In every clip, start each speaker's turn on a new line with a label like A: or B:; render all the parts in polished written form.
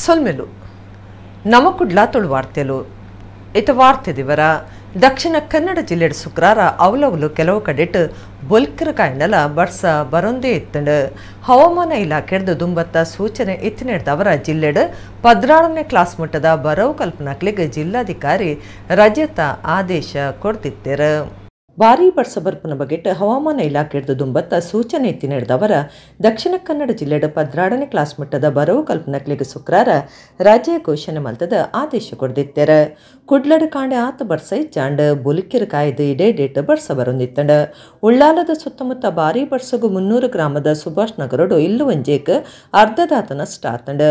A: ಸೊಲ್ಮೆಲು ನಮಕುಡ್ಲ ತುಳು ವಾರ್ತೆಲು ಇತ ವಾರ್ತೆ ದಿವರ ದಕ್ಷಿಣ ಕನ್ನಡ ಜಿಲ್ಲೆಡ್ ಶುಕ್ರಾರ ಅವಲವಲು ಕೆಲವು ಕಡೆಟ್ ಬೊಲ್ಕರ ಕಾಂಡಲ ಬರ್ಸ ಬರೊಂದೇ ಇತ್ತಂಡು. ಹವಾಮಾನ ಇಲಾಖೆಡ್ದು ದುಂಬತ್ತ ಸೂಚನೆ ಇತ್ತಿನೆಡ್ದವರ ಜಿಲ್ಲೆಡ್ 16ನೇ ಕ್ಲಾಸ್ ಮಟ್ಟದ ಬರವು ಕಲ್ಪನಾಕ್ಲಿಗ್ ಜಿಲ್ಲಾಧಿಕಾರಿ ರಜತ ಆದೇಶ ಕೊಡ್ದಿತ್ತೇರು. ಭಾರೀ ಬರ್ಸ ಬರ್ಪುನ ಬಗೆಟ್ ಹವಾಮಾನ ಇಲಾಖೆಡ್ದು ದುಂಬತ್ತ ಸೂಚನೆ ಇತ್ತಿನೆಡ್ದವರ ದಕ್ಷಿಣ ಕನ್ನಡ ಜಿಲ್ಲೆಡ್ 12ನೇ ಕ್ಲಾಸ್ ಮಟ್ಟದ ಬರವು ಕಲ್ಪನಕ್ಲಿಗ್ ಶುಕ್ರಾರ ರಜೆ ಘೋಷಣೆ ಮಲ್ತದ ಆದೇಶ ಕೊಡ್ದಿತ್ತೇರು. ಕುಡ್ಲಡ್ ಕಾಂಡೆ ಆತ ಬರ್ಸ ಇಚ್ಚಾಂಡ್ ಬೊಲಿಕಿರ ಕಾಯ್ದು ಇಡೇ ಡೇಟ್ ಬರ್ಸ ಬರೊಂದಿತ್ತಂಡ್. ಉಳ್ಳಾಲದ ಸುತ್ತಮುತ್ತ ಭಾರೀ ಬರ್ಸಗು 300 ಗ್ರಾಮದ ಸುಭಾಷ್ ನಗರಡು ಇಲ್ಲು ಒಂಜೇಕ್ ಅರ್ಧದಾತ ನಷ್ಟ ಆತಂಡ್.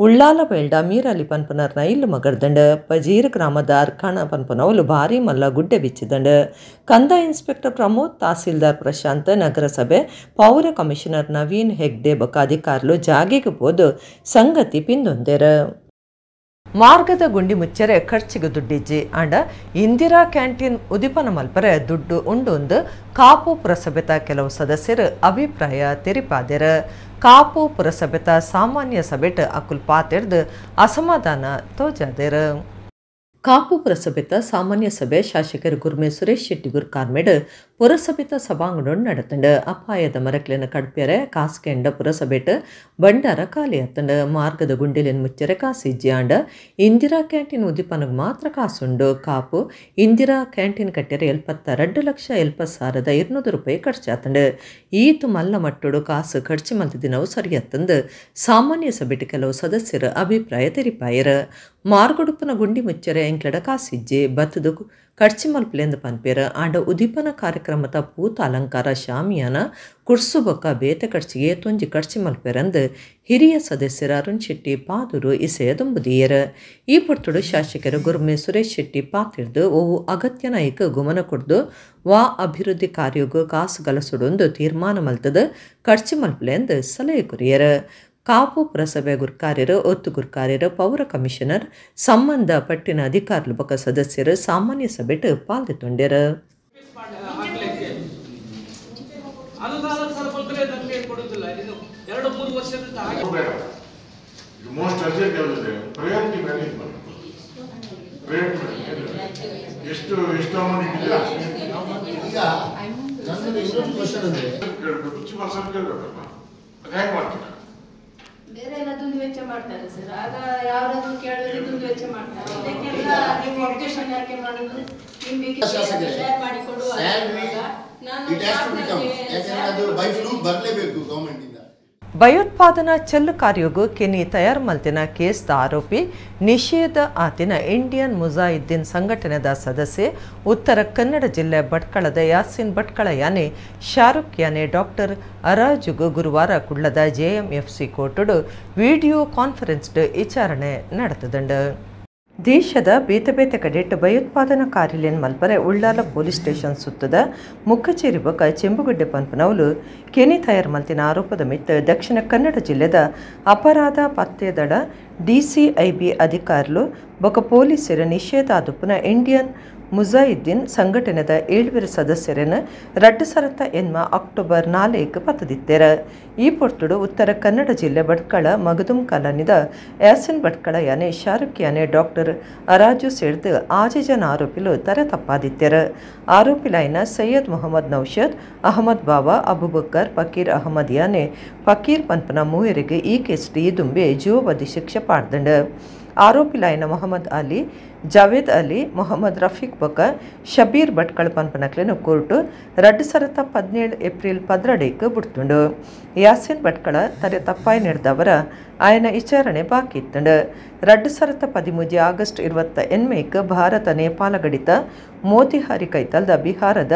A: ಉಳ್ಳಾಲ ಬೇಲ್ಡ ಮೀರಾಲಿ ಪನ್ಪುನರ್ನ ಇಲ್ಲು ಮಗರ್ದಂಡ್. ಪಜೀರ್ ಗ್ರಾಮದ ಅರ್ಕಾಣ ಪನ್ಪುನವಲು ಭಾರೀ ಮಲ್ಲ ಗುಡ್ಡೆ ಬಿಚ್ಚಿದಂಡ್. ಕಂದಾಯ ಇನ್ಸ್ಪೆಕ್ಟರ್ ಪ್ರಮೋದ್, ತಹಸೀಲ್ದಾರ್ ಪ್ರಶಾಂತ್, ನಗರಸಭೆ ಪೌರ ಕಮಿಷನರ್ ನವೀನ್ ಹೆಗ್ಡೆ ಬೊಕ ಅಧಿಕಾರಿಲು ಜಾಗೆಗೆ ಪೋದು ಸಂಗತಿ ಪಿಂದೊಂದೆರು. ಮಾರ್ಗದ ಗುಂಡಿ ಮುಚ್ಚರೆ ಖರ್ಚಿಗೆ ದುಡ್ಡಿಜ್ಜಿ ಆಂಡ ಇಂದಿರಾ ಕ್ಯಾಂಟೀನ್ ಉದಿಪನ ಮಲ್ಪರೆ ದುಡ್ಡು ಉಂಡೊಂದು ಕಾಪು ಪುರಸಭೆತ ಕೆಲವು ಸದಸ್ಯರು ಅಭಿಪ್ರಾಯ ತೆರಿಪಾದೆರು. ಕಾಪು ಪುರಸಭೆತ ಸಾಮಾನ್ಯ ಸಭೆಟ್ ಅಕುಲ್ ಪಾತೆರ್ದು ಅಸಮಾಧಾನ ತೋಜಾದೆರು. ಕಾಪು ಪುರಸಭೆತ ಸಾಮಾನ್ಯ ಸಭೆ ಶಾಸಕರು ಗುರ್ಮೆ ಸುರೇಶ್ ಶೆಟ್ಟಿಗುರ್ ಕಾರ್ಮೆಡ್ ಪುರಸಭೆತ ಸಭಾಂಗಣ ನಡತಂಡು. ಅಪಾಯದ ಮರಕ್ಲೆನ ಕಡ್ಪ್ಯರೆ ಕಾಸ್ಕೆಂಡ ಪುರಸಭೆಟ್ ಬಂಡಾರ ಖಾಲಿ ಆತಂಡು. ಮಾರ್ಗದ ಗುಂಡಿಲೆನ್ ಮುಚ್ಚರೆ ಕಾಸಿಜ್ಜಿ ಆಂಡ ಇಂದಿರಾ ಕ್ಯಾಂಟೀನ್ ಉದಿಪನಗ್ ಮಾತ್ರ ಕಾಸುಂಡು. ಕಾಪು ಇಂದಿರಾ ಕ್ಯಾಂಟೀನ್ ಕಟ್ಟೆರೆ 72,70,200 ರೂಪಾಯಿ ಖರ್ಚಾತಂಡು. ಈತು ಮಲ್ಲ ಮಟ್ಟುಡು ಕಾಸು ಖರ್ಚು ಮಲ್ತಿದಿನವು ಸರಿಯತ್ತಂದು ಸಾಮಾನ್ಯ ಸಭೆಟ್ ಕೆಲವು ಸದಸ್ಯರು ಅಭಿಪ್ರಾಯ ತೆರಿಪಾಯರು. ಮಾರ್ಗಡುಪ್ಪನ ಗುಂಡಿ ಮುಚ್ಚರೆ ಎಂಕ್ಲಡ ಕಾಸಿಜ್ಜೆ ಬತ್ತದು ಖರ್ಚು ಮಲ್ಪಲೆಂದು ಪನ್ಪೇರ ಆಂಡ ಉದೀಪನ ಕಾರ್ಯಕ್ರಮದ ಪೂತ ಅಲಂಕಾರ ಶಾಮಿಯಾನ ಕುರ್ಸು ಬೊಕ್ಕ ಬೇತೆ ಖರ್ಚಿಗೆ ತೊಂಜಿ ಖರ್ಚು ಮಲ್ಪೆರಂದು ಹಿರಿಯ ಸದಸ್ಯರ ಅರುಣ್ ಶೆಟ್ಟಿ ಪಾದೂರು ಇಸೆಯ ದುಂಬುದಿಯರು. ಈ ಪೊರ್ತುಡು ಶಾಸಕರು ಗುರ್ಮೆ ಸುರೇಶ್ ಶೆಟ್ಟಿ ಪಾತಿರ್ದು ಓವು ಅಗತ್ಯ ನಾಯಕ ಗುಮನ ಕೊಡ್ದು ವಾ ಅಭಿವೃದ್ಧಿ ಕಾರ್ಯಗೂ ಕಾಸು ಗಲಸುಡೊಂದು ತೀರ್ಮಾನ ಮಲ್ತದು ಖರ್ಚು ಮಲ್ಪಲೆಂದು ಸಲಹೆ ಕೊರಿಯರು. ಕಾಪು ಪುರಸಭೆ ಗುರ್ಕಾರ್ಯರು, ಒತ್ತು ಗುರ್ಕಾರ್ಯರು, ಪೌರ ಕಮಿಷನರ್, ಸಂಬಂಧ ಪಟ್ಟಿನ ಅಧಿಕಾರಿಲು ಬೊಕ್ಕ ಸದಸ್ಯರು ಸಾಮಾನ್ಯ ಸಭೆಟ್ ಪಾಲ್ಗೊಂಡರು.
B: ಬೇರೆ ಎಲ್ಲ ದುಂದು ವೆಚ್ಚ ಮಾಡ್ತಾರೆ ಸರ್, ಆಗ ಯಾರಾದ್ರೂ ಕೇಳಿದ್ರೆ ದುಂದು ವೆಚ್ಚ ಮಾಡ್ತಾರೆ. ಇದಕ್ಕೆಲ್ಲ ನೀವು ಅಬ್ಜೆಕ್ಷನ್ ಯಾಕೆ ಮಾಡೋದು? ನಿಮ್ಗೆ ಶೇರ್ ಮಾಡಿಕೊಡುವ
C: ಬರಲೇಬೇಕು ಗವರ್ನಮೆಂಟ್ ಇಂದ.
A: ಭಯೋತ್ಪಾದನಾ ಚೆಲ್ಲು ಕಾರ್ಯಗೂ ಕೆನಿ ತಯಾರು ಮಲ್ತಿನ ಕೇಸ್ದ ಆರೋಪಿ ನಿಷೇಧ ಆತಿನ ಇಂಡಿಯನ್ ಮುಜಾಹಿದ್ದೀನ್ ಸಂಘಟನೆದ ಸದಸ್ಯೆ ಉತ್ತರ ಕನ್ನಡ ಜಿಲ್ಲೆ ಭಟ್ಕಳದ ಯಾಸಿನ್ ಭಟ್ಕಳ ಯಾನೆ ಶಾರುಖ್ ಯಾನೆ ಡಾಕ್ಟರ್ ಅರಾಜುಗು ಗುರುವಾರ ಕುಳ್ಳದ ಜೆಎಂಎಫ್ಸಿ ಕೋರ್ಟುಡು ವಿಡಿಯೋ ಕಾನ್ಫರೆನ್ಸ್ ವಿಚಾರಣೆ ನಡೆತದಂಡು. ದೇಶದ ಬೇತೆ ಬೇತೆ ಕಡೆಟ್ ಭಯೋತ್ಪಾದನಾ ಕಾರ್ಯಲೇನ್ ಮಲ್ಪರೆ ಉಳ್ಳಾಲ ಪೊಲೀಸ್ ಸ್ಟೇಷನ್ ಸುತ್ತದ ಮುಕ್ಕಚೇರಿ ಬೊಕ್ಕ ಚೆಂಬುಗುಡ್ಡೆ ಪನ್ಪನವುಲು ಕೆನಿ ತಯಾರು ಮಲ್ತಿನ ಆರೋಪದ ಮಿತ್ತ ದಕ್ಷಿಣ ಕನ್ನಡ ಜಿಲ್ಲೆದ ಅಪರಾಧ ಪತ್ತೆದಳ ಡಿಸಿಐಬಿ ಅಧಿಕಾರಿಲು ಬೊಕ್ಕ ಪೊಲೀಸರ ನಿಷೇಧ ಆದುಪ್ಪುನ ಇಂಡಿಯನ್ ಮುಜಾಹಿದ್ದೀನ್ ಸಂಘಟನೆದ 7 ಸದಸ್ಯರನ್ನು 2008 ಅಕ್ಟೋಬರ್ 4 ಪತ್ತದಿತ್ತೇರ. ಈ ಪೊರ್ತುಡು ಉತ್ತರ ಕನ್ನಡ ಜಿಲ್ಲೆ ಭಟ್ಕಳ ಮಗದುಂ ಕಾಲನಿದ ಯಾಸಿನ್ ಭಟ್ಕಳ ಯಾನೆ ಶಾರುಖ್ ಯಾನೆ ಡಾಕ್ಟರ್ ಅರಾಜು ಸೇರ್ದು 6 ಜನ ಆರೋಪಿಲು ತರೆ ತಪ್ಪಾದಿತ್ತೇರ. ಆರೋಪಿಲಾಯಿನ ಸೈಯದ್ ಮೊಹಮ್ಮದ್ ನೌಷದ್, ಅಹಮದ್ ಬಾಬಾ, ಅಬುಬಕ್ಕರ್, ಫಕೀರ್ ಅಹಮದ್ ಯಾನೆ ಫಕೀರ್ ಪನ್ಪನ ಮೂವರಿಗೆ ಈ ಕೇಸ್ ದುಂಬೆ ಜೀವಬದಿ ಶಿಕ್ಷೆ ಪಾಡ್ದಂಡು. ಆರೋಪಿಲಾಯಿನ ಮೊಹಮ್ಮದ್ ಅಲಿ, ಜಾವೇದ್ ಅಲಿ, ಮೊಹಮ್ಮದ್ ರಫೀಕ್ ಬೊಕ್ಕ ಶಬೀರ್ ಭಟ್ಕಳ ಪನ್ಪನಕ್ಲೆನ ಕೋರ್ಟು 2017 ಏಪ್ರಿಲ್ 12 ಬುಡ್ತುಂಡು. ಯಾಸಿನ್ ಭಟ್ಕಳ ತರೆ ತಪ್ಪಾಯಿ ನಡೆದವರ ಆಯನ ವಿಚಾರಣೆ ಬಾಕಿ ಇತ್ತಂಡು. 2013 ಆಗಸ್ಟ್ 28 ಭಾರತ ನೇಪಾಳ ಗಡಿತ ಮೋತಿಹಾರಿ ಕೈತಲ್ದ ಬಿಹಾರದ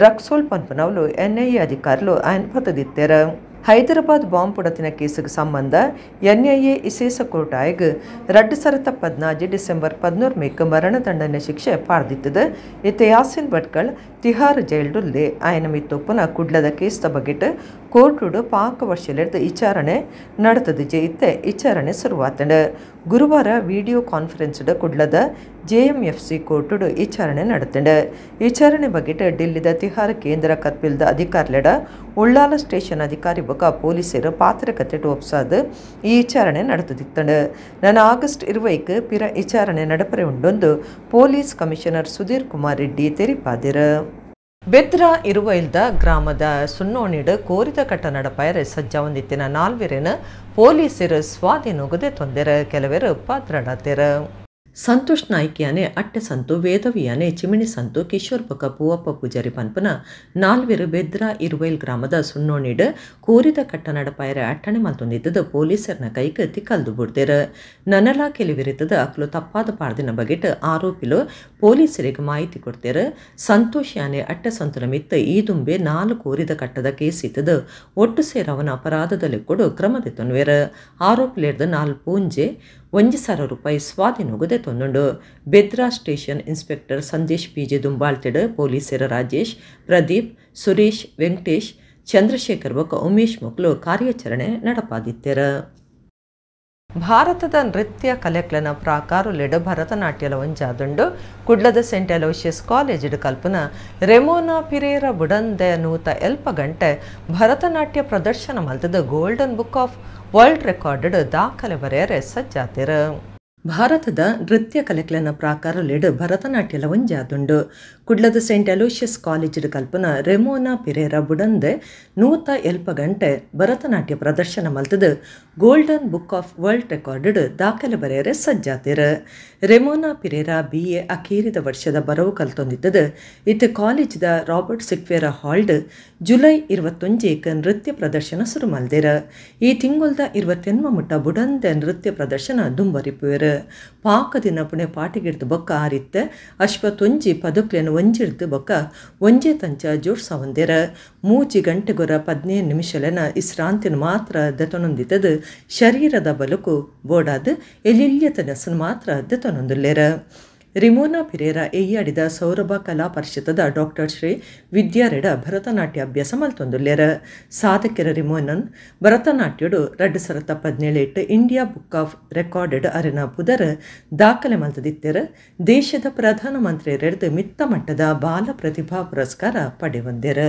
A: ರಕ್ಸೋಲ್ ಪನ್ಪನವಲು ಎನ್ಐಎ ಅಧಿಕಾರಿಲು ಆಯನ ಪತ್ತದಿತ್ತೇರ. ಹೈದರಾಬಾದ್ ಬಾಂಬ್ ಪುಡತಿನ ಕೇಸುಗೆ ಸಂಬಂಧ ಎನ್ಐಎ ವಿಶೇಷ ಕೋರ್ಟ್ ಆಯೋಗ 2014 ಡಿಸೆಂಬರ್ 13 ಮರಣದಂಡನೆ ಶಿಕ್ಷೆ ಪಾಡ್ದಿತ್ತದ. ಇತ್ತೆ ಯಾಸಿನ್ ಭಟ್ಕಳ್ ತಿಹಾರ್ ಜೈಲ್ಡುಲ್ಲೆ. ಆಯನ ಮಿತ್ತೊಪ್ಪುನ ಕುಡ್ಲದ ಕೇಸ್ದ ಬಗೆಟ್ ಕೋರ್ಟುಡು ಪಾಕ ವರ್ಷಲೆರ್ದ್ ವಿಚಾರಣೆ ನಡೆತದಿಜೆ ಇತ್ತೆ ವಿಚಾರಣೆ ಶುರುವಾತಂಡ್. ಗುರುವಾರ ವಿಡಿಯೋ ಕಾನ್ಫರೆನ್ಸ್ಡ್ ಕುಡ್ಲದ ಜೆಎಂಎಫ್ಸಿ ಕೋರ್ಟುಡು ವಿಚಾರಣೆ ನಡೆತಂಡ್. ವಿಚಾರಣೆ ಬಗೆಟ್ ಡಿಲ್ಲಿದ ತಿಹಾರ್ ಕೇಂದ್ರ ಕರ್ಪಿಲ್ದ ಅಧಿಕಾರಿಲೆಡ ಉಳ್ಳಾಲ ಸ್ಟೇಷನ್ ಅಧಿಕಾರಿ ಬೊಕ ಪೊಲೀಸರು ಪಾತ್ರಕತೆಟ್ ಒಪ್ಸಾದ್ ಈ ವಿಚಾರಣೆ ನಡೆತದಿತ್ತಂಡ್. ನನ್ನ ಆಗಸ್ಟ್ 20ಕ್ ಪಿರ ವಿಚಾರಣೆ ನಡಪರೆ ಉಂಡೊಂದು ಪೊಲೀಸ್ ಕಮಿಷನರ್ ಸುಧೀರ್ ಕುಮಾರ್ ರೆಡ್ಡಿ ತೆರಿಪಾದಿರು. ಬೆದ್ರ ಇರುವೈಲ್ದ ಗ್ರಾಮದ ಸುನ್ನೋಣಿಡ್ ಕೋರಿದ ಕಟ್ಟ ನಡಪಾಯರೆ ಸಜ್ಜಾವೊಂದಿತ್ತಿನ ನಾಲ್ವೆರೆನ್ ಪೊಲೀಸರು ಸ್ವಾಧೀನೊಗದೆ ತೊಂದೆರು, ಕೆಲವರು ಪಾತ್ರಡಾತೆರು. ಸಂತೋಷ್ ನಾಯ್ಕಿಯಾನೆ ಅಟ್ಟೆ ಸಂತು, ವೇದವಿಯಾನೆ ಚಿಮಿಣಿ ಸಂತು, ಕಿಶೋರ್ ಬೊಕ ಪೂವಪ್ಪ ಪೂಜಾರಿ ಪನ್ಪುನ ನಾಲ್ವೆರು ಬೆದ್ರ ಇರುವೈಲ್ ಗ್ರಾಮದ ಸುನ್ನೋಣಿಡ್ ಕೋರಿದ ಕಟ್ಟ ನಡಪಾಯರೆ ಅಟ್ಟಣೆ ಮಲ್ತೊಂದಿತ್ತದ ಪೊಲೀಸರ್ನ ಕೈಕ್ ತಿಕ್ಕಲ್ದು ಬುಡ್ದೆರು. ನನಲಾ ಕೆಲವಿರಿತದ ಅಕ್ಲು ತಪ್ಪಾದ ಪಾಡ್ದಿನ ಬಗೆಟ್ ಆರೋಪಿಲು ಪೊಲೀಸರಿಗೆ ಮಾಹಿತಿ ಕೊಡ್ತೇರು. ಸಂತೋಷ್ ಯಾನೆ ಅಟ್ಟೆ ಸಂತುನ ಮಿತ್ತ ಈ ದುಂಬೆ 4 ಕೋರಿದ ಕಟ್ಟದ ಕೇಸ್ ಇತ್ತದ ಒಟ್ಟು ಸೇರವನ ಅಪರಾಧದ ಲೆಕ್ಕೊಡು ಕ್ರಮ ದೆತೊನ್ವೆರು. ಆರೋಪಿಲೆರ್ದ್ 4 ಪೂಂಜೆ 1,000 ರೂಪಾಯಿ ಸ್ವಾಧೀನೊಗದೆ ತೊಂದುಂಡು. Bedra station inspector Sandesh PJ ದುಂಬಾಳ್ತಿಡ್ ಪೊಲೀಸರ ರಾಜೇಶ್, ಪ್ರದೀಪ್, ಸುರೇಶ್, ವೆಂಕಟೇಶ್, ಚಂದ್ರಶೇಖರ್ ಬೊಕ್ಕ ಉಮೇಶ್ ಮೊಕ್ಲು ಕಾರ್ಯಾಚರಣೆ ನಡಪಾದಿತ್ತೆರು. ಭಾರತದ ನೃತ್ಯ ಕಲೆಕ್ಲನ ಪ್ರಾಕಾರುಲೆಡ್ ಭರತನಾಟ್ಯಲ ಒಂಜಾದುಂಡು. ಕುಡ್ಲದ ಸೆಂಟ್ ಅಲೋಷಿಯಸ್ ಕಾಲೇಜಿಡ್ ಕಲ್ಪನ ರೆಮೋನಾ ಪಿರೇರ ಬುಡಂದೆ 108 ಗಂಟೆ ಭರತನಾಟ್ಯ ಪ್ರದರ್ಶನ ಮಲ್ತದ golden book of world record ದಾಖಲೆ ಬರೆಯರೆ ಸಜ್ಜಾತಿರು. ಭಾರತದ ನೃತ್ಯ ಕಲೆಕ್ಲನ ಪ್ರಾಕಾರುಲೆಡ್ ಭರತನಾಟ್ಯಲ ಒಂಜಾದುಂಡು. ಕುಡ್ಲದ ಸೆಂಟ್ ಅಲೋಷಿಯಸ್ ಕಾಲೇಜಿಡ್ ಕಲ್ಪನ ರೆಮೋನಾ ಪಿರೇರ ಬುಡಂದೆ 108 ಗಂಟೆ ಭರತನಾಟ್ಯ ಪ್ರದರ್ಶನ ಮಲ್ತದ golden book of world record ದಾಖಲೆ ಬರೆಯರೆ ಸಜ್ಜಾತಿರು. ರೆಮೋನಾ ಪಿರೇರಾ BA ಅಖೀರಿದ ವರ್ಷದ ಬರವು ಕಲ್ತೊಂದಿದ್ದದ ಇತ್ತ ಕಾಲೇಜಿದ ರಾಬರ್ಟ್ ಸಿಕ್ವೇರ ಹಾಲ್ಡ್ ಜುಲೈ 21 ನೃತ್ಯ ಪ್ರದರ್ಶನ ಶುರು ಮಲ್ದಿರ. ಈ ತಿಂಗೊಲ್ದ 28 ಮುಟ್ಟ ಬುಡಂದೆ ನೃತ್ಯ ಪ್ರದರ್ಶನ ದುಂಬರಿಪುವೆರು. ಪಾಕ ದಿನ ಪುಣೆ ಪಾಟಿಗಿಡ್ದು ಬೊಕ್ಕ ಆರಿತ್ತ ಅಶ್ವತ್ತೊಂಜಿ ಪದುಕ್ಲೆನ್ ಒಂಜಿಡ್ದು ಬೊಕ್ಕ ಒಂಜೇ ತಂಚ ಜೋಡ್ಸವಂದಿರ. 3 ಗಂಟೆಗೊರ 15 ನಿಮಿಷಲೆನ ಇಸ್ರಾಂತಿನ ಮಾತ್ರ ದೆತೊನೊಂದಿತ್ತದ ಶರೀರದ ಬಲುಕು ಬೋಡಾದ ಎಲಿಲ್ಯತ ನೆಸನ್ ಮಾತ್ರ ದೆತೊನೊಂದುಲ್ಲೆರ. ರಿಮೋನಾ ಪಿರೇರಾ ಎಯ್ಯಾಡಿದ ಸೌರಭ ಕಲಾ ಪರಿಷತ್ತದ ಡಾಕ್ಟರ್ ಶ್ರೀ ವಿದ್ಯಾರೆಡ ಭರತನಾಟ್ಯ ಅಭ್ಯಾಸ ಮಲ್ತೊಂದುಲ್ಲೆರ. ಸಾಧಕರ ರಿಮೋನನ್ ಭರತನಾಟ್ಯಡು 2017 ಇಂಡಿಯಾ ಬುಕ್ ಆಫ್ ರೆಕಾರ್ಡೆಡ್ ಅರೆನ ಪುದರ್ ದಾಖಲೆ ಮಲ್ತದಿತ್ತೆರ. ದೇಶದ ಪ್ರಧಾನಮಂತ್ರಿ ರೆಡ್ದು ಮಿತ್ತ ಮಟ್ಟದ ಬಾಲ ಪ್ರತಿಭಾ ಪುರಸ್ಕಾರ ಪಡೆವಂದೆರ.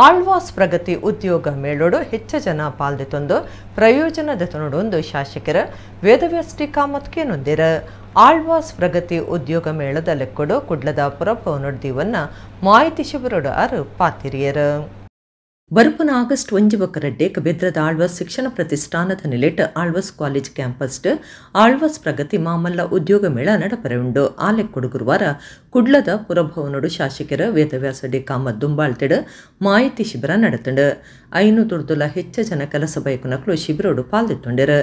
A: ಆಳ್ವಾಸ್ ಪ್ರಗತಿ ಉದ್ಯೋಗ ಮೇಳೋಡು ಹೆಚ್ಚು ಜನ ಪಾಲ್ದೆತೊಂದು ಪ್ರಯೋಜನ ದೆತೊನೊಡೊಂದು ಶಾಸಕರ ವೇದವ್ಯಾಸ್ ಟಿ ಕಾಮತ್ ಕೇನೊಂದಿರ. ಆಳ್ವಾಸ್ ಪ್ರಗತಿ ಉದ್ಯೋಗ ಮೇಳದ ಲೆಕ್ಕೊಡು ಕುಡ್ಲದ ಪುರಭವನೊಡ್ದೀವನ್ನ ಮಾಹಿತಿ ಶಿಬಿರೊಡು ಅರು ಪಾತಿರಿಯರು. ಬರುಪುನ ಆಗಸ್ಟ್ 1 ಬೊಕ್ಕ ಬೆದ್ರದ ಆಳ್ವಾಸ್ ಶಿಕ್ಷಣ ಪ್ರತಿಷ್ಠಾನದ ನಿಲೆಟ್ ಆಳ್ವಾಸ್ ಕಾಲೇಜ್ ಕ್ಯಾಂಪಸ್ ಆಳ್ವಾಸ್ ಪ್ರಗತಿ ಮಾಮಲ್ಲ ಉದ್ಯೋಗ ಮೇಳ ನಡಪರೆ ಉಂಡು. ಆಲೆಕ್ಕೊಡು ಗುರುವಾರ ಕುಡ್ಲದ ಪುರಭವನೊಡು ಶಾಸಕರ ವೇದವ್ಯಾಸ ಡಿ ಕಾಮತ್ ದುಂಬಾಳ್ತಿಡ್ ಮಾಹಿತಿ ಶಿಬಿರ ನಡತಂಡು. 500 ಹೆಚ್ಚ ಜನ ಕೆಲಸ ಬಯಕುನಕ್ಲು ಶಿಬಿರೋಡು ಪಾಲ್ದಿತ್ತೊಂಡೆರು.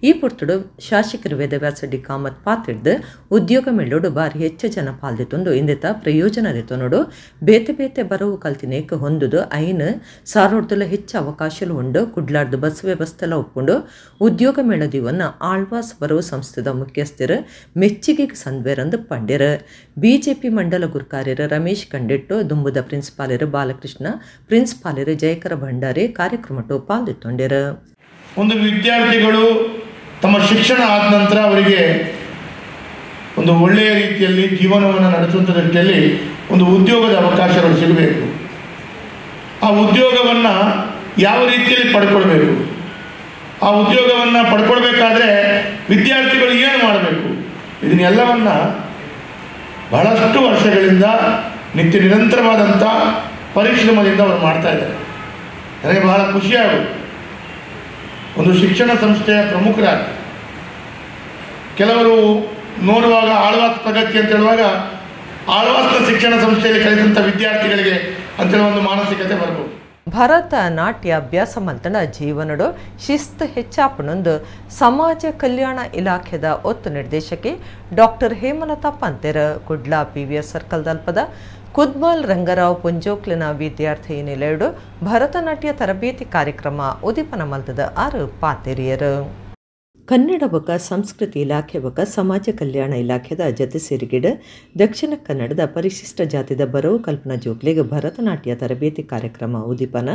A: ಈ ಪೊರ್ತುಡು ಶಾಸಕರ ವೇದವ್ಯಾಸ ಡಿ ಕಾಮತ್ ಪಾತಿಡ್ದು ಉದ್ಯೋಗ ಮೇಳೋಡು ಬಾರಿ ಹೆಚ್ಚ ಜನ ಪಾಲ್ದಿತ್ತೊಂದು ಇಂದಿತ ಪ್ರಯೋಜನ ದೆತೊನೊಡು ಬೇತೆ ಬೇತೆ ಬರವು ಕಲ್ತಿನೇಕ್ ಹೊಂದುದು 5,000 ಹೆಚ್ಚು ಅವಕಾಶలు ಉಂಡು. ಕುಡ್ಲಾರ್ದು ಬಸ್ ವ್ಯವಸ್ಥೆಲ ಒಪ್ಪುಂಡು. ಉದ್ಯೋಗ ಮೇಳದೀವನ್ನ ಆಳ್ವಾಸ್ ಬರವು ಸಂಸ್ಥೆದ ಮುಖ್ಯಸ್ಥರು ಮೆಚ್ಚಿಗೆಗೆ ಸಂದ್ವೇರಂದು ಪಂಡಿರು. ಬಿಜೆಪಿ ಮಂಡಲ ಗುರ್ಕಾರ್ಯರು ರಮೇಶ್ ಕಂಡಿಟ್ಟು, ದುಂಬುದ ಪ್ರಿನ್ಸಿಪಾಲರು ಬಾಲಕೃಷ್ಣ, ಪ್ರಿನ್ಸಿಪಾಲರು ಜಯಕರ ಭಂಡಾರಿ ಕಾರ್ಯಕ್ರಮಟ್ಟು ಪಾಲ್ದಿತ್ತೊಂಡಿರು.
C: ಒಂದು ವಿದ್ಯಾರ್ಥಿಗಳು ತಮ್ಮ ಶಿಕ್ಷಣ ಆದ ನಂತರ ಅವರಿಗೆ ಒಂದು ಒಳ್ಳೆಯ ರೀತಿಯಲ್ಲಿ ಜೀವನವನ್ನು ನಡೆಸುವಂಥ ದೃಷ್ಟಿಯಲ್ಲಿ ಒಂದು ಉದ್ಯೋಗದ ಅವಕಾಶಗಳು ಸಿಗಬೇಕು. ಆ ಉದ್ಯೋಗವನ್ನು ಯಾವ ರೀತಿಯಲ್ಲಿ ಪಡ್ಕೊಳ್ಬೇಕು, ಆ ಉದ್ಯೋಗವನ್ನು ಪಡ್ಕೊಳ್ಬೇಕಾದ್ರೆ ವಿದ್ಯಾರ್ಥಿಗಳು ಏನು ಮಾಡಬೇಕು, ಇದನ್ನೆಲ್ಲವನ್ನು ಬಹಳಷ್ಟು ವರ್ಷಗಳಿಂದ ನಿತ್ಯ ನಿರಂತರವಾದಂಥ ಪರಿಶ್ರಮದಿಂದ ಅವರು ಮಾಡ್ತಾ ಇದ್ದಾರೆ. ನನಗೆ ಬಹಳ ಖುಷಿಯಾಗುತ್ತೆ. ಒಂದು ಶಿಕ್ಷಣ ಸಂಸ್ಥೆಯ ಪ್ರಮುಖರಾಗಿ ಕೆಲವರು ನೋಡುವಾಗ ಆಳ್ವಾಸ್ ಪ್ರಗತಿ ಅಂತ ಹೇಳುವಾಗ ಆಳ್ವಾಸ್ನ ಶಿಕ್ಷಣ ಸಂಸ್ಥೆಯಲ್ಲಿ ಕಲಿತಂಥ ವಿದ್ಯಾರ್ಥಿಗಳಿಗೆ ಅಂತೇಳಿ ಒಂದು ಮಾನಸಿಕತೆ ಬರಬಹುದು.
A: ಭರತನಾಟ್ಯ ಅಭ್ಯಾಸ ಮಲ್ತನ ಜೀವನಡು ಶಿಸ್ತು ಹೆಚ್ಚಾಪುನೊಂದು ಸಮಾಜ ಕಲ್ಯಾಣ ಇಲಾಖೆದ ಒತ್ತು ನಿರ್ದೇಶಕಿ ಡಾಕ್ಟರ್ ಹೇಮಲತಾ ಪಂತೆರ್ ಕುಡ್ಲ ಪಿವಿಎಸ್ ಸರ್ಕಲ್ ದಲ್ಪದ ಕುದ್ಮಲ್ ರಂಗರಾವ್ ಪುಂಜೋಕ್ಲಿನ ವಿದ್ಯಾರ್ಥಿ ನಿಲಯಡು ಭರತನಾಟ್ಯ ತರಬೇತಿ ಕಾರ್ಯಕ್ರಮ ಉದೀಪನ ಮಲ್ತದ ಆರು ಪಾತೆರಿಯರು. ಕನ್ನಡ ಬೊಕ ಸಂಸ್ಕೃತಿ ಇಲಾಖೆ ಬೊಕ ಸಮಾಜ ಕಲ್ಯಾಣ ಇಲಾಖೆದ ಜತೆ ಸೇರಿಗಿಡ ದಕ್ಷಿಣ ಕನ್ನಡದ ಪರಿಶಿಷ್ಟ ಜಾತಿದ ಬರವು ಕಲ್ಪನಾ ಜೋಕ್ಲೆಗ್ ಭರತನಾಟ್ಯ ತರಬೇತಿ ಕಾರ್ಯಕ್ರಮ ಉದ್ದೀಪನ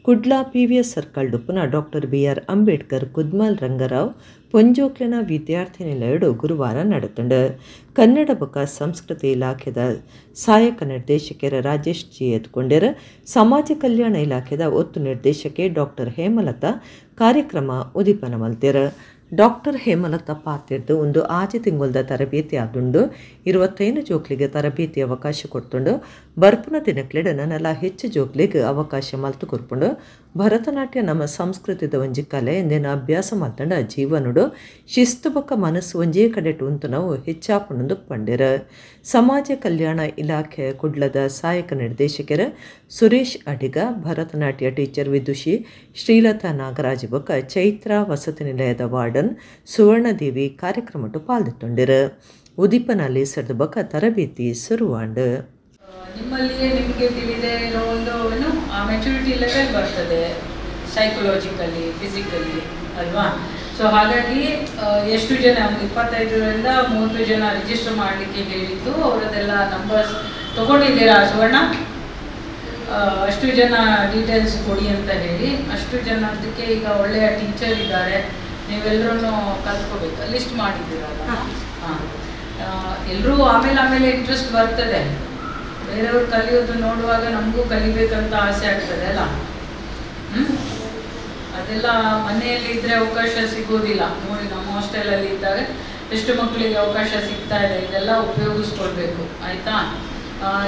A: ಕುಡ್ಲ ಪಿವಿಎಸ್ ಸರ್ಕಲ್ ಡುಪ್ಪುನ ಡಾಕ್ಟರ್ ಬಿಆರ್ ಅಂಬೇಡ್ಕರ್ ಕುದ್ಮಲ್ ರಂಗರಾವ್ ಪೊಂಜೋಕ್ಲೆನ ವಿದ್ಯಾರ್ಥಿ ನಿಲಯಡು ಗುರುವಾರ ನಡೆತುಂಡು. ಕನ್ನಡ ಬೊಕ ಸಂಸ್ಕೃತಿ ಇಲಾಖೆದ ಸಹಾಯಕ ನಿರ್ದೇಶಕರ ರಾಜೇಶ್ ಜಿ ಎತ್ಕೊಂಡೆರ್. ಸಮಾಜ ಕಲ್ಯಾಣ ಇಲಾಖೆದ ಒತ್ತು ನಿರ್ದೇಶಕಿ ಡಾಕ್ಟರ್ ಹೇಮಲತಾ ಕಾರ್ಯಕ್ರಮ ಉದ್ದೀಪನ ಮಲ್ತೆರ್. ಡಾಕ್ಟರ್ ಹೇಮಲತಾ ಪಾತಿರ್ದು ಒಂದು ಆಜಿ ತಿಂಗೊಲ್ದ ತರಬೇತಿ ಆದುಂಡು. 25 ಜೋಕ್ಲಿಗೆ ತರಬೇತಿ ಅವಕಾಶ ಕೊಡ್ತುಂಡು. ಬರ್ಪುನ ದಿನಕ್ಲೆಡ್ ನನಲ ಹೆಚ್ಚು ಜೋಕ್ಲಿಗೆ ಅವಕಾಶ ಮಲ್ತು ಕೊರ್ಪುಂಡು. ಭರತನಾಟ್ಯ ನಮ್ಮ ಸಂಸ್ಕೃತಿದ ಒಂಜಿ ಕಲೆ ಎಂದೇನ ಅಭ್ಯಾಸ ಮಲ್ತಂಡ ಜೀವನುಡು ಶಿಸ್ತು ಬೊಕ್ಕ ಮನಸ್ಸು ಒಂಜೇ ಕಡೆಟ್ ಉಂತುನವು ಹೆಚ್ಚಾಪುಂಡು ಪಂಡೆರ್. ಸಮಾಜ ಕಲ್ಯಾಣ ಇಲಾಖೆ ಕುಡ್ಲದ ಸಹಾಯಕ ನಿರ್ದೇಶಕರ ಸುರೇಶ್ ಅಡಿಗ, ಭರತನಾಟ್ಯ ಟೀಚರ್ ವಿದುಷಿ ಶ್ರೀಲತಾ ನಾಗರಾಜ್ ಬೊಕ್ಕ ಚೈತ್ರ ವಸತಿ ನಿಲಯದ ವಾರ್ಡನ್ ಸುವರ್ಣದೇವಿ ಕಾರ್ಯಕ್ರಮಟ್ಟು ಪಾಲ್ದಿತ್ತುಂಡಿರು. ಉದೀಪನಲ್ಲಿ ಸೆಡ್ದು ಬೊಕ್ಕ ತರಬೇತಿ ಶುರುವಾಂಡು.
D: ನಿಮ್ಮಲ್ಲಿಯೇ ನಿಮಗೆ ತಿಳಿದೇ ಇರೋ ಒಂದು ಏನು ಆ ಮೆಚುರಿಟಿ ಲೆವೆಲ್ ಬರ್ತದೆ, ಸೈಕಲಾಜಿಕಲಿ, ಫಿಸಿಕಲಿ ಅಲ್ವಾ. ಸೊ ಹಾಗಾಗಿ ಎಷ್ಟು ಜನ, ಒಂದು 25ರಿಂದ 30 ಜನ ರಿಜಿಸ್ಟರ್ ಮಾಡಲಿಕ್ಕೆ ಹೇಳಿದ್ದು, ಅವರದೆಲ್ಲ ನಂಬರ್ಸ್ ತೊಗೊಂಡಿದ್ದೀರಾ ಸುವರ್ಣ? ಅಷ್ಟು ಜನ ಡೀಟೇಲ್ಸ್ ಕೊಡಿ ಅಂತ ಹೇಳಿ ಅಷ್ಟು ಜನದಕ್ಕೆ ಈಗ ಒಳ್ಳೆಯ ಟೀಚರ್ ಇದ್ದಾರೆ, ನೀವೆಲ್ಲರೂ ಕಲ್ತ್ಕೋಬೇಕು. ಲಿಸ್ಟ್ ಮಾಡಿದ್ದೀರಲ್ಲ? ಹಾಂ, ಎಲ್ಲರೂ ಆಮೇಲೆ ಆಮೇಲೆ ಇಂಟ್ರೆಸ್ಟ್ ಬರ್ತದೆ. ಬೇರೆಯವರು ಕಲಿಯೋದು ನೋಡುವಾಗ ನಮಗೂ ಕಲಿಬೇಕಂತ ಆಸೆ ಆಗ್ತದೆ ಅಲ್ಲ? ಅದೆಲ್ಲ ಮನೆಯಲ್ಲಿ ಇದ್ದರೆ ಅವಕಾಶ ಸಿಗೋದಿಲ್ಲ. ನೋಡಿ, ನಮ್ಮ ಹಾಸ್ಟೆಲಲ್ಲಿ ಇದ್ದಾಗ ಎಷ್ಟು ಮಕ್ಕಳಿಗೆ ಅವಕಾಶ ಸಿಗ್ತಾ ಇದೆ. ಇದೆಲ್ಲ ಉಪಯೋಗಿಸ್ಕೊಳ್ಬೇಕು, ಆಯಿತಾ?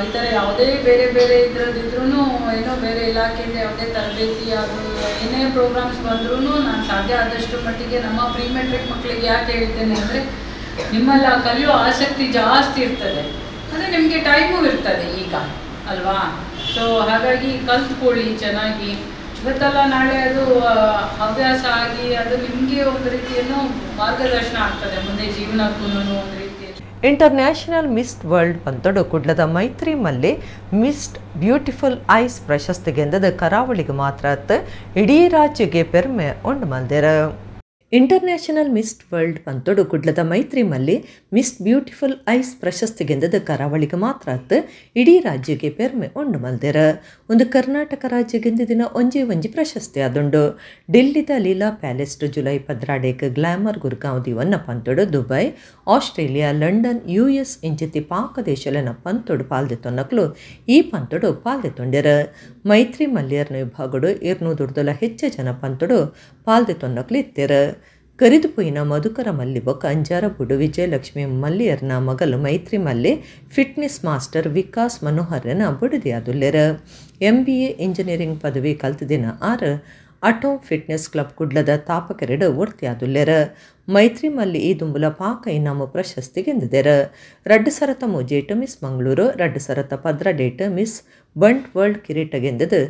D: ಈ ಥರ ಯಾವುದೇ ಬೇರೆ ಬೇರೆ ಇದರದ್ದಿದ್ರೂ, ಏನೋ ಬೇರೆ ಇಲಾಖೆಯಿಂದ ಯಾವುದೇ ತರಬೇತಿ ಅದು ಏನೇ ಪ್ರೋಗ್ರಾಮ್ಸ್ ಬಂದ್ರೂ ನಾನು ಸಾಧ್ಯ ಆದಷ್ಟು ಮಟ್ಟಿಗೆ ನಮ್ಮ ಪ್ರೀ ಮೆಟ್ರಿಕ್ ಮಕ್ಕಳಿಗೆ ಯಾಕೆ ಹೇಳ್ತೇನೆ ಅಂದರೆ, ನಿಮ್ಮಲ್ಲ ಕಲಿಯೋ ಆಸಕ್ತಿ ಜಾಸ್ತಿ ಇರ್ತದೆ, ಅಂದರೆ ನಿಮಗೆ ಟೈಮು ಇರ್ತದೆ ಈಗ ಅಲ್ವಾ? ಸೊ ಹಾಗಾಗಿ ಕಲ್ತ್ಕೊಳ್ಳಿ ಚೆನ್ನಾಗಿ. ಇವತ್ತಲ್ಲ ನಾಳೆ ಅದು ಹವ್ಯಾಸ ಆಗಿ ಅದು ನಿಮಗೆ ಒಂದು ರೀತಿಯನ್ನು ಮಾರ್ಗದರ್ಶನ ಆಗ್ತದೆ ಮುಂದೆ ಜೀವನಕ್ಕೂ ಒಂದು ರೀತಿಯಲ್ಲಿ.
A: ಇಂಟರ್ನ್ಯಾಷನಲ್ ಮಿಸ್ಟ್ ವರ್ಲ್ಡ್ ಪಂತೊಡು ಕುಡ್ಲದ ಮೈತ್ರಿ ಮಲ್ಲೆ ಮಿಸ್ಟ್ ಬ್ಯೂಟಿಫುಲ್ ಐಸ್ ಪ್ರಶಸ್ತಿಗೆಂದದ ಕರಾವಳಿಗೆ ಮಾತ್ರ ಇಡೀ ರಾಜ್ಯಕ್ಕೆ ಪೆರ್ಮೆ ಉಂಡು ಮಲ್ದೆರ. ಇಂಟರ್ನ್ಯಾಷನಲ್ ಮಿಸ್ಟ್ ವರ್ಲ್ಡ್ ಪಂತೊಡು ಕುಡ್ಲದ ಮೈತ್ರಿ ಮಲ್ಲೆ ಮಿಸ್ಟ್ ಬ್ಯೂಟಿಫುಲ್ ಐಸ್ ಪ್ರಶಸ್ತಿಗೆಂದದ ಕರಾವಳಿಗೆ ಮಾತ್ರ ಇಡೀ ರಾಜ್ಯಕ್ಕೆ ಪೆರ್ಮೆ ಉಂಡು ಮಲ್ದೆರ. ಒಂದು ಕರ್ನಾಟಕ ರಾಜ್ಯಗೆಂದಿನ ಒಂಜೇ ಒಂಜಿ ಪ್ರಶಸ್ತಿ ಆದುಂಡು. ಡೆಲ್ಲಿದ Leela palace July 12 glamour Gurgaon ದಿವನ್ನ ಪಂತೊಡು ದುಬೈ, ಆಸ್ಟ್ರೇಲಿಯಾ, ಲಂಡನ್, ಯುಎಸ್ ಇಂಚಿತಿ ಪಾಕ ದೇಶಲೆನ ಪಂತೊಡು ಪಾಲ್ದೆತ್ತೊನ್ನಕ್ಲು ಈ ಪಂತೊಡು ಪಾಲ್ದೆತ್ತೊಂಡೆರ. ಮೈತ್ರಿ ಮಲ್ಯರ್ನ ವಿಭಾಗಡು 200 ಹೆಚ್ಚು ಜನ ಪಂತೊಡು ಪಾಲ್ದೆತ್ತೊನ್ನಕ್ಲು ಇತ್ತೆರ. ಕರಿದುಪೊಯಿನ ಮಧುಕರ ಮಲ್ಲಿ ಬೊಕ್ಕ ಅಂಜಾರಬುಡು ವಿಜಯಲಕ್ಷ್ಮಿ ಮಲ್ಲಿಯರ್ನ ಮಗಲು ಮೈತ್ರಿ ಮಲ್ಲೆ ಫಿಟ್ನೆಸ್ ಮಾಸ್ಟರ್ ವಿಕಾಸ್ ಮನೋಹರ್ನ ಬುಡದಿಯಾದುಲ್ಲೆರ. MBA engineering ಪದವಿ ಕಲ್ತದಿನ ಆರ್ ಅಟೋಮ್ ಫಿಟ್ನೆಸ್ ಕ್ಲಬ್ ಕುಡ್ಲದ ತಾಪಕೆರೆಡು ಒರ್ತಿಯಾದುಲ್ಲೆರ. ಮೈತ್ರಿ ಮಲ್ಲಿ ಈ ದುಂಬುಲ ಪಾಕ ಇನಾಮು ಪ್ರಶಸ್ತಿ ಗೆಂದಿದೆರ. 2003 ಜೇಟ್ ಮಿಸ್ ಮಂಗಳೂರು, 2012 ಮಿಸ್ ಬಂಟ್ ವರ್ಲ್ಡ್ ಕಿರೀಟ ಗೆಂದದು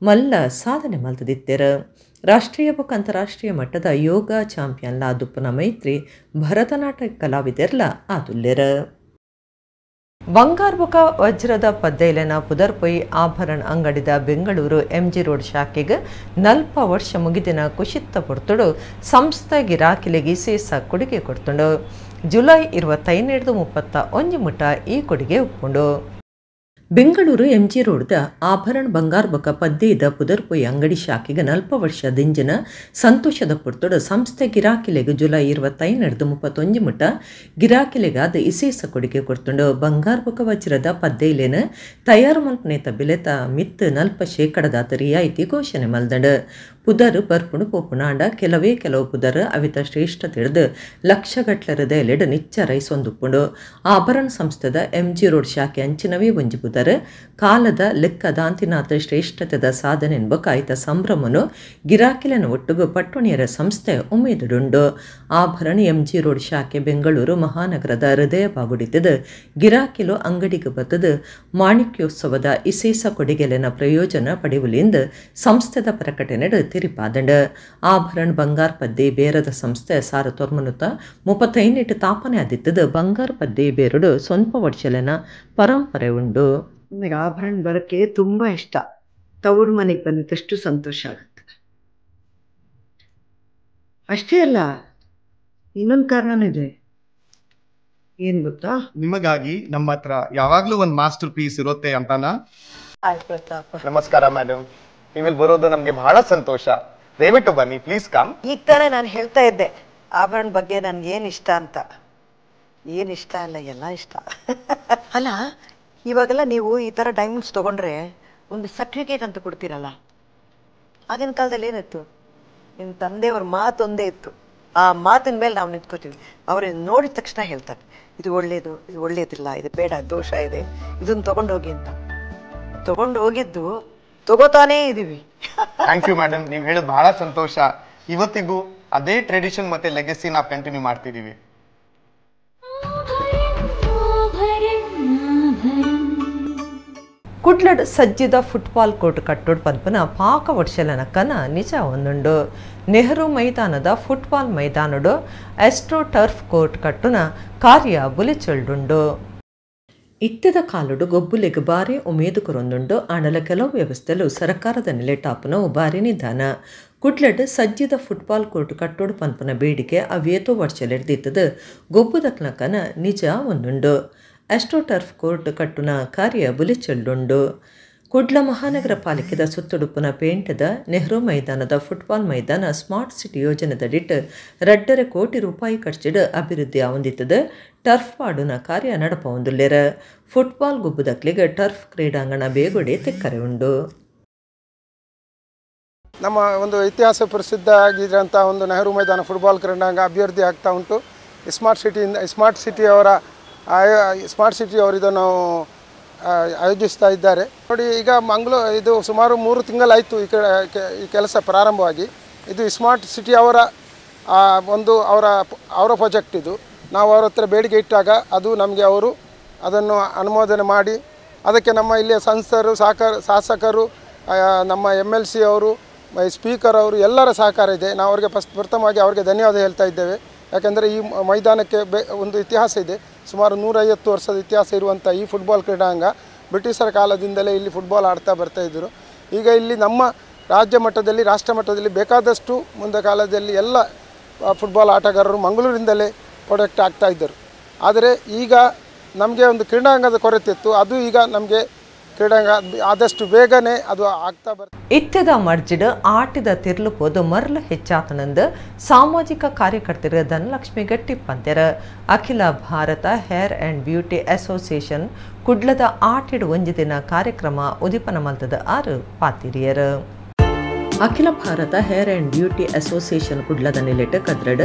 A: ಮಲ್ಲ ಸಾಧನೆ ಮಲ್ತದಿತ್ತೆರ. ರಾಷ್ಟ್ರೀಯ ಬೊಕ್ಕ ಅಂತಾರಾಷ್ಟ್ರೀಯ ಮಟ್ಟದ ಯೋಗ ಚಾಂಪಿಯನ್ ಲಾದುಪ್ಪನ ಮೈತ್ರಿ ಭರತನಾಟ್ಯ ಕಲಾವಿದೆರ್ಲ ಆದುಲ್ಲೆರ. ಬಂಗಾರ್ ಬೊಕ ವಜ್ರದ ಪದ್ದೈಲೆನ ಪುದರ್ಪೊಯ್ ಆಭರಣ ಅಂಗಡಿದ ಬೆಂಗಳೂರು ಎಂಜಿ ರೋಡ್ ಶಾಖೆಗೆ 40 ವರ್ಷ ಮುಗಿದಿನ ಕುಶಿತ್ತ ಪೊರ್ತುಡು ಸಂಸ್ಥೆ ಗಿರಾಕಿಲೆಗೆ ಸೇಸ ಕೊಡುಗೆ ಕೊಡ್ತುಂಡು. ಜುಲೈ 25 31 ಮುಟ ಈ ಕೊಡುಗೆ ಒಪ್ಕೊಂಡು. ಬೆಂಗಳೂರು ಎಂಜಿ ರೋಡ್ದ ಆಭರಣ ಬಂಗಾರ್ ಬೊಕ ಪದ್ದೇದ ಪುದರ್ಪೊಯ್ ಅಂಗಡಿ ಶಾಖೆಗೆ 40 ವರ್ಷ ದಿಂಜಿನ ಸಂತೋಷದ ಪೊರ್ತುಡು ಸಂಸ್ಥೆ ಗಿರಾಕಿಲೆಗೆ ಜುಲೈ 25 31 ಮುಟ ಗಿರಾಕಿಲೆಗಾದ ಇಸೇಸ ಕೊಡುಗೆ ಕೊಡ್ತುಂಡು. ಬಂಗಾರ್ ಬೊಕ ವಜ್ರದ ಪದ್ದೇಲೇನ ತಯಾರು ಮಲ್ಪನೇತ ಬಿಲೆತ ಮಿತ್ 40% ರಿಯಾಯಿತಿ ಘೋಷಣೆ ಮಲ್ದಂಡು. ಪುದರ್ ಬರ್ಪುಣು ಪೋಪುಣಾಂಡ ಕೆಲವೇ ಕೆಲವು ಪುದರ್ ಅವಿತ ಶ್ರೇಷ್ಠ ತಿಳಿದು ಲಕ್ಷಗಟ್ಲೆ ಹೃದಯಲೆಡ್ ನಿಚ್ಚರೈ ಸೊಂದುಪ್ಪುಂಡು. ಆಭರಣ ಸಂಸ್ಥೆದ ಎಂಜಿ ರೋಡ್ ಶಾಖೆ ಅಂಚಿನವೇ ಒಂಜಿ ಪುದರ್ ಕಾಲದ ಲೆಕ್ಕ ದಾಂತಿನಾಥ ಶ್ರೇಷ್ಠತೆದ ಸಾಧನೆ ಕಾಯ್ತ ಸಂಭ್ರಮನು ಗಿರಾಕಿಲನ ಒಟ್ಟುಗು ಪಟ್ಟುಣಿಯರ ಸಂಸ್ಥೆ ಉಮೇದುಡುಂಡು. ಆಭರಣ ಎಂಜಿ ರೋಡ್ ಶಾಖೆ ಬೆಂಗಳೂರು ಮಹಾನಗರದ ಹೃದಯ ಬಾಗುಡಿತದ ಗಿರಾಕಿಲು ಅಂಗಡಿಗೆ ಬತ್ತದ ಮಾಣಿಕ್ಯೋತ್ಸವದ ಇಸೇಸ ಕೊಡುಗೆಲೆನ ಪ್ರಯೋಜನ ಪಡೆಯುವಲಿಂದ ಸಂಸ್ಥೆದ ಪ್ರಕಟಣೆ ತಿರಿಪಾದಂಡ. ಆಭರಣ ಬಂಗಾರ ಪದ್ದೆ ಬೇರದ ಸಂಸ್ಥೆ ಸಾರ ತೊರ್ಮನುತ 35 ತಾಪನೆ ಆದಿತ್ತದ ಬಂಗಾರ ಪದ್ದೆ ಬೇರಡು ಸ್ವಲ್ಪ ವರ್ಷಲೆನ ಪರಂಪರೆ ಉಂಡು.
E: ನನಗೆ ಆಭರಣ ಬರೋಕ್ಕೆ ತುಂಬ ಇಷ್ಟ. ತವರು ಮನೆಗೆ ಬಂದಷ್ಟು ಸಂತೋಷ ಆಗುತ್ತೆ. ಅಷ್ಟೇ ಅಲ್ಲ, ಇನ್ನೊಂದು ಕಾರಣನೂ ಇದೆ. ಏನು ಗೊತ್ತಾ?
F: ನಿಮಗಾಗಿ ನಮ್ಮ ಹತ್ರ ಯಾವಾಗಲೂ ಒಂದು ಮಾಸ್ಟರ್ ಪೀಸ್ ಇರುತ್ತೆ ಅಂತಾನ. ನಮಸ್ಕಾರ ಮೇಡಮ್, ನೀವಿಲ್ಲಿ ಬರೋದು ನಮಗೆ ಬಹಳ ಸಂತೋಷ. ದಯವಿಟ್ಟು ಬನ್ನಿ, ಪ್ಲೀಸ್ ಕಮ್.
E: ಈಗ ತಾನೇ ನಾನು ಹೇಳ್ತಾ ಇದ್ದೆ ಆಭರಣ ಬಗ್ಗೆ ನನ್ಗೇನು ಇಷ್ಟ ಅಂತ. ಏನು ಇಷ್ಟ ಅಲ್ಲ, ಎಲ್ಲ ಇಷ್ಟ. ಅಲ್ಲ, ಇವಾಗೆಲ್ಲ ನೀವು ಈ ಥರ ಡೈಮಂಡ್ಸ್ ತೊಗೊಂಡ್ರೆ ಒಂದು ಸರ್ಟಿಫಿಕೇಟ್ ಅಂತ ಕೊಡ್ತೀರಲ್ಲ, ಆಗಿನ ಕಾಲದಲ್ಲಿ ಏನಿತ್ತು? ನಿಮ್ಮ ತಂದೆಯವ್ರ ಮಾತೊಂದೇ ಇತ್ತು. ಆ ಮಾತಿನ ಮೇಲೆ ನಾವು ನಿಂತ್ಕೋತೀವಿ. ಅವರು ನೋಡಿದ ತಕ್ಷಣ ಹೇಳ್ತಾರೆ, ಇದು ಒಳ್ಳೆಯದು, ಇದು ಒಳ್ಳೆಯದಿಲ್ಲ, ಇದು ಬೇಡ, ದೋಷ ಇದೆ, ಇದನ್ನು ತೊಗೊಂಡೋಗಿ ಅಂತ. ತೊಗೊಂಡು ಹೋಗಿದ್ದು ತಗೋತಾನೇ ಇದ್ದೀವಿ.
F: Thank you madam, ನೀವು ಹೇಳೋದು ಬಹಳ ಸಂತೋಷ. ಇವತ್ತಿಗೂ ಅದೇ ಟ್ರೆಡಿಷನ್ ಮತ್ತೆ ಲೆಗಸಿ ನಾವು ಕಂಟಿನ್ಯೂ ಮಾಡ್ತಿದ್ದೀವಿ.
A: ಕುಡ್ಲಡ್ ಸಜ್ಜಿದ ಫುಟ್ಬಾಲ್ ಕೋರ್ಟ್ ಕಟ್ಟೋಡ್ ಪನ್ಪನ ಪಾಕ ವರ್ಷಲನ ಕನ ನಿಜ ಒಂದುಂಡು. ನೆಹರು ಮೈದಾನದ ಫುಟ್ಬಾಲ್ ಮೈದಾನಡು astro turf court ಕಟ್ಟುನ ಕಾರ್ಯ ಬುಲಿಚೊಲ್ಡುಂಡು. ಇತ್ತದ ಕಾಲುಡು ಗೊಬ್ಬುಲೆಗ್ ಬಾರಿ ಉಮೇದು ಕೊರೊಂದುಂಡು. ಆಂಡಲ ಕೆಲವು ವ್ಯವಸ್ಥೆಲು ಸರ್ಕಾರದ ನಿಲೆಟಾಪುನ ಬಾರಿ ನಿಧಾನ. ಕುಡ್ಲಡ್ ಸಜ್ಜಿದ ಫುಟ್ಬಾಲ್ ಕೋರ್ಟ್ ಕಟ್ಟೋಡು ಪನ್ಪನ ಬೇಡಿಕೆ ಅವೇತೋ ವರ್ಷಲೆಡ್ದಿತ್ತದ ಗೊಬ್ಬುದಕ್ನ ಕನ ನಿಜ ಒಂದುಂಡು. ಆಸ್ಟ್ರೋಟರ್ಫ್ ಕೋರ್ಟ್ ಕಟ್ಟುನ ಕಾರ್ಯ ಬುಲಿಚೊಲ್ಡುಂಡು. ಕುಡ್ಲ ಮಹಾನಗರ ಪಾಲಿಕೆದ ಸುತ್ತುಡುಪುನ ಪೇಂಟದ ನೆಹರು ಮೈದಾನದ ಫುಟ್ಬಾಲ್ ಮೈದಾನ ಸ್ಮಾರ್ಟ್ ಸಿಟಿ ಯೋಜನೆದಡಿಟ್ಟು 2.5 ಕೋಟಿ ರೂಪಾಯಿ ಖರ್ಚಿಡು ಅಭಿವೃದ್ಧಿ ಆವಂದಿತ್ತದ. ಟರ್ಫ್ ಪಾಡುನ ಕಾರ್ಯ ನಡಪವುಂದುಲ್ಲೆರ. ಫುಟ್ಬಾಲ್ ಗುಬ್ಬುದಕ್ಲಿಗೆ ಟರ್ಫ್ ಕ್ರೀಡಾಂಗಣ ಬೇಗೊಡೆ ತೆಕ್ಕರೆ ಉಂಡು.
G: ನಮ್ಮ ಒಂದು ಇತಿಹಾಸ ಪ್ರಸಿದ್ಧ ಆಗಿರೋಂಥ ಒಂದು ನೆಹರು ಮೈದಾನ ಫುಟ್ಬಾಲ್ ಕ್ರೀಡಾಂಗಣ ಅಭಿವೃದ್ಧಿ ಆಗ್ತಾ ಉಂಟು. ಸ್ಮಾರ್ಟ್ ಸಿಟಿಯವರು ಇದನ್ನು ಆಯೋಜಿಸ್ತಾ ಇದ್ದಾರೆ. ನೋಡಿ, ಈಗ ಮಂಗಳೂರು ಇದು ಸುಮಾರು 3 ತಿಂಗಳಾಯಿತು ಈ ಕೆಲಸ ಪ್ರಾರಂಭವಾಗಿ. ಇದು ಸ್ಮಾರ್ಟ್ ಸಿಟಿ ಅವರ ಒಂದು ಅವರ ಪ್ರಾಜೆಕ್ಟ್ ಇದು. ನಾವು ಅವರ ಹತ್ರ ಬೇಡಿಕೆ ಇಟ್ಟಾಗ ಅದು ನಮಗೆ ಅವರು ಅದನ್ನು ಅನುಮೋದನೆ ಮಾಡಿ, ಅದಕ್ಕೆ ನಮ್ಮ ಇಲ್ಲಿಯ ಸಂಸ್ಥರು, ಶಾಸಕರು, ನಮ್ಮ MLC ಅವರು, ಸ್ಪೀಕರ್ ಅವರು ಎಲ್ಲರ ಸಹಕಾರ ಇದೆ. ನಾವು ಅವರಿಗೆ ಪ್ರಥಮವಾಗಿ ಅವರಿಗೆ ಧನ್ಯವಾದ ಹೇಳ್ತಾ ಇದ್ದೇವೆ. ಯಾಕೆಂದರೆ ಈ ಮೈದಾನಕ್ಕೆ ಒಂದು ಇತಿಹಾಸ ಇದೆ. ಸುಮಾರು 150 ವರ್ಷದ ಇತಿಹಾಸ ಇರುವಂಥ ಈ ಫುಟ್ಬಾಲ್ ಕ್ರೀಡಾಂಗ ಬ್ರಿಟಿಷರ ಕಾಲದಿಂದಲೇ ಇಲ್ಲಿ ಫುಟ್ಬಾಲ್ ಆಡ್ತಾ ಬರ್ತಾಯಿದ್ದರು. ಈಗ ಇಲ್ಲಿ ನಮ್ಮ ರಾಜ್ಯ ಮಟ್ಟದಲ್ಲಿ, ರಾಷ್ಟ್ರ ಮಟ್ಟದಲ್ಲಿ ಬೇಕಾದಷ್ಟು ಮುಂದೆ ಕಾಲದಲ್ಲಿ ಎಲ್ಲ ಫುಟ್ಬಾಲ್ ಆಟಗಾರರು ಮಂಗಳೂರಿಂದಲೇ ಪ್ರೊಡಕ್ಟ್ ಆಗ್ತಾಯಿದ್ದರು. ಆದರೆ ಈಗ ನಮಗೆ ಒಂದು ಕ್ರೀಡಾಂಗದ ಕೊರತೆ ಇತ್ತು. ಅದು ಈಗ ನಮಗೆ ಕ್ರೀಡಾಂಗ ಆದಷ್ಟು ಬೇಗನೆ ಅದು ಆಗ್ತಾ ಬರ್ತದೆ.
A: ಇತ್ಯದ ಮರ್ಜಿಡ್ ಆಟಿದ ತಿರ್ಲು ಪೋದು ಮರ್ಲು ಹೆಚ್ಚಾತನಂದ ಸಾಮಾಜಿಕ ಕಾರ್ಯಕರ್ತರ ಧನಲಕ್ಷ್ಮಿ ಗಟ್ಟಿ ಪಂತ್ಯರ. Akhila Bharat hair and beauty association ಕುಡ್ಲದ ಆಟಿಡ್ ಒಂಜಿ ದಿನ ಕಾರ್ಯಕ್ರಮ ಉದಿಪನ ಮಲ್ತದ 6 ಪಾತಿರಿಯರು. Akhila Bharat hair and beauty association ಕುಡ್ಲದ ನಿಲೆಟ್ ಕದ್ರಡ್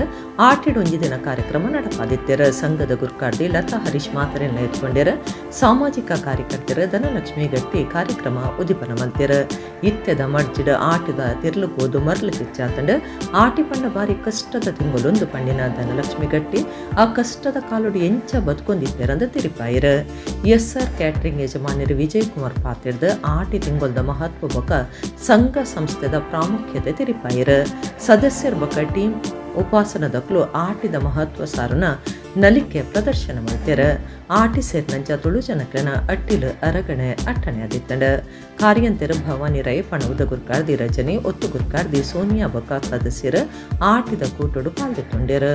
A: ಆಟಿಡ್ ಒಂಜಿ ದಿನ ಕಾರ್ಯಕ್ರಮ ನಡಪಾದಿತ್ಯರ. ಸಂಘದ ಗುರ್ಕಾರ್ದಿ ಲತಾ ಹರೀಶ್ ಮಾತರೆಲ್ಲ ಎತ್ಕೊಂಡ್ಯರ. ಸಾಮಾಜಿಕ ಕಾರ್ಯಕರ್ತರ ಧನಲಕ್ಷ್ಮಿ ಗಟ್ಟಿ ಕಾರ್ಯಕ್ರಮ ಉದಿಪನ ಮಲ್ತಿರ. ಇತ್ಯದ ಮಡ್ಜಿಡ್ ಆಟಿದ ತಿರ್ಲು ಪೋದು ಮರ್ಲು ಹೆಚ್ಚಾತಂಡ್ ಆಟಿ ಪಂಡ ಬಾರಿ ಕಷ್ಟದ ತಿಂಗಳೊಂದು ಪಂಡಿನ ಧನಲಕ್ಷ್ಮಿ ಗಟ್ಟಿ ಆ ಕಷ್ಟದ ಕಾಲುಡು ಎಂಚ ಬದುಕೊಂದಿತ್ಯರಂದ ತಿರಿಪಾಯಿರ. SR catering ಯಜಮಾನರು ವಿಜಯ್ ಕುಮಾರ್ ಪಾತಿರ್ದ ಆಟಿ ತಿಂಗೊಲ್ದ ಮಹತ್ವ ಬೊಕ ಸಂಘ ಸಂಸ್ಥೆದ ಪ್ರಾಮುಖ್ಯತೆ ತಿರಿಪಾಯಿರ. ಸದಸ್ಯರ ಬೊಕ ಟೀಮ್ ಉಪಾಸನದಕ್ಲು ಆಟಿದ ಮಹತ್ವ ಸಾರುನ ನಲಿಕೆ ಪ್ರದರ್ಶನ ಮಾಡ್ತಾರ. ಆಟಿ ಸೇರಿನಂಚ ತುಳು ಜನಕ್ಲನ ಅಟ್ಟಿಲು ಅರಗಣೆ ಅಟ್ಟಣೆ ಆದಿತ್ತಂಡ. ಕಾರ್ಯಂತರ ಭವಾನಿ ರೈ ಪಣವುದ ಗುರ್ಕಾರ್ದಿ ರಜನಿ ಒತ್ತು ಗುರ್ಕಾರ್ದಿ ಸೋನಿಯಾ ಬೊಕ ಸದಸ್ಯರ ಆಟಿದ ಕೂಟೋಡು ಪಾಲ್ಗೊಂಡ್ಯಾರ.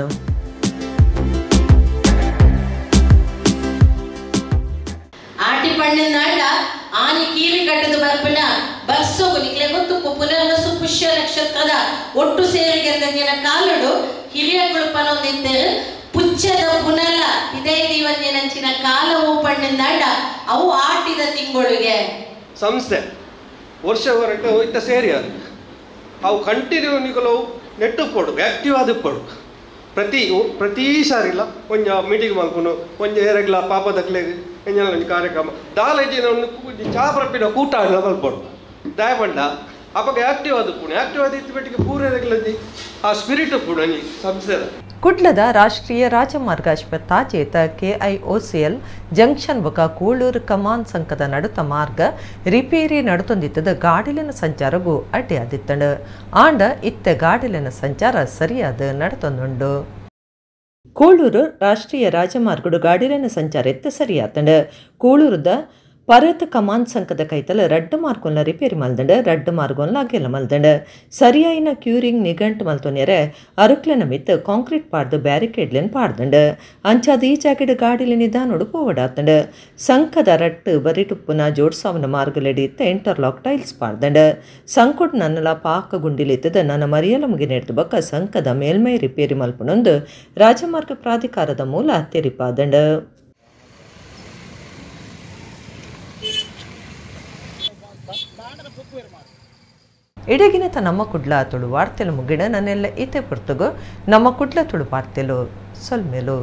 H: ಆಟಿ ಪಣ್ಣಿನಾಂಡ ಆನಿ ಕೀಲಿ ಕಟ್ಟದ ಬರ್ಪನ ಬರ್ಸೋಗು ನಿಕ್ಲೆ ಗೊತ್ತು ಪುನರ್ವಸು ಪುಷ್ಯ ನಕ್ಷತ್ರದ ಒಟ್ಟು ಸೇರಿಗೆ ಕಾಲುಡು ಹಿರಿಯ ಕುಳುಪನೊಂದಿದ್ದರು ಪುಚ್ಚದ ಪುನಲ ಇದೇ ದೀವಂಜಿನಂಚಿನ ಕಾಲವು ಪಣ್ಣಿನಾಂಡ ಅವು ಆಟಿದ ತಿಂಗಳಿಗೆ
I: ಸಂಸ್ಥೆ ವರ್ಷ ಹೊರಟು ಹೋಯ್ತ ಸೇರಿ ಅದು ಅವು ಕಂಟಿನ್ಯೂ ನಿಕಲವು ನೆಟ್ಟು ಪೋಡು ಆ್ಯಕ್ಟಿವ್ ಆದ ಪೋಡು ಪ್ರತಿ ಪ್ರತಿ ಸಾರಿಲ್ಲ ಒಂಜ ಮೀಟಿಂಗ್ ಮಲ್ಪುನು ಒಂಜ ಏರೆಗ್ಲ ಪಾಪದಕ್ಲೆ ಎಂಜನ ಒಂಜಿ ಕಾರ್ಯಕ್ರಮ ದಾಲ ಒಂದು ಚಾ ಪ್ರಪಿನ ಕೂಟ ಮಲ್ಪೋಡು ದಯಪಂಡ ಅಪಗ ಆ್ಯಕ್ಟಿವ್ ಆದ ಪುಣೆ ಆ್ಯಕ್ಟಿವ್ ಆದ ಇತ್ತು ಬೆಟ್ಟಿಗೆ ಪೂರ ಏರೆಗ್ಲಂಜಿ ಆ ಸ್ಪಿರಿಟ್ ಉಪ್ಪುಡು ಒಂಜಿ ಸಂಸ್ಥೆದ.
A: ಕುಡ್ಲದ ರಾಷ್ಟ್ರೀಯ ರಾಜಮಾರ್ಗ ತಾಜೇತ ಕೆಐಒಸಿಎಲ್ ಜಂಕ್ಷನ್ ಬೊಕ ಕೂಳೂರು ಕಮಾನ್ ಸಂಕದ ನಡುತ ಮಾರ್ಗ ರಿಪೇರಿ ನಡುತ್ತೊಂದಿತ್ತದ ಗಾಡಿಲಿನ ಸಂಚಾರಗೂ ಅಡ್ಡಿಯಾದಿತ್ತಂಡು. ಆಂಡ ಇತ್ತ ಗಾಡಿಲಿನ ಸಂಚಾರ ಸರಿಯಾದ ನಡತೊಂದುಂಡು. ಕೂಳೂರು ರಾಷ್ಟ್ರೀಯ ರಾಜಮಾರ್ಗಡು ಗಾಡಿಲಿನ ಸಂಚಾರ ಎತ್ತ ಸರಿಯಾತಂಡು. ಕೂಳೂರದ ಪರತ್ ಕಮಾನ್ ಸಂಕದ ಕೈತಲ ರಡ್ಡು ಮಾರ್ಗೊನ್ಲ ರಿಪೇರಿ ಮಲ್ದಂಡು ರಡ್ಡು ಮಾರ್ಗೊನ್ಲ ಅಗೆಲ ಮಲ್ದಂಡು ಸರಿಯಾಯಿನ ಕ್ಯೂರಿಂಗ್ ನಿಗಂಟ್ ಮಲ್ತೊನೆರೆ ಅರುಕ್ಲೆನ ಮಿತ್ತ್ ಕಾಂಕ್ರೀಟ್ ಪಾಡ್ದು ಬ್ಯಾರಿಕೇಡ್ಲೆನ್ ಪಾಡ್ದಂಡು ಅಂಚಾದ ಈ ಜಾಗೆಡ್ ಗಾಡಿಲಿ ನಿಧಾನೊಡು ಪೋವಡಾತಂಡು ಸಂಕದ ರಟ್ಟು ಬರಿಟುಪ್ಪುನ ಜೋಡ್ಸಾವನ ಮಾರ್ಗಲೆಡಿತ್ತ ಇಂಟರ್ಲಾಕ್ ಟೈಲ್ಸ್ ಪಾಡ್ದಂಡು ಸಂಕೊಡ್ ನನ್ನಲ ಪಾಕ ಗುಂಡಿಲಿತ್ತದ ನನ್ನ ಮರಿಯಲ ಮುಗಿನೆಡ್ದು ಬೊಕ್ಕ ಸಂಕದ ಮೇಲ್ಮೈ ರಿಪೇರಿ ಮಲ್ಪುನೊಂದು ರಾಜಮಾರ್ಗ ಪ್ರಾಧಿಕಾರದ ಮೂಲ ತೆರಿಪಾದಂಡು. ಇಡಗಿನತ ನಮ್ಮ ಕುಡ್ಲ ತುಳು ವಾರ್ತೆಲು ಮುಗಿಡ ನನ್ನೆಲ್ಲ ಇತೆ ಪುರ್ತುಗು ನಮ್ಮ ಕುಡ್ಲ ತುಳು ವಾರ್ತೆಲು ಸೊಲ್ಮೆಲು.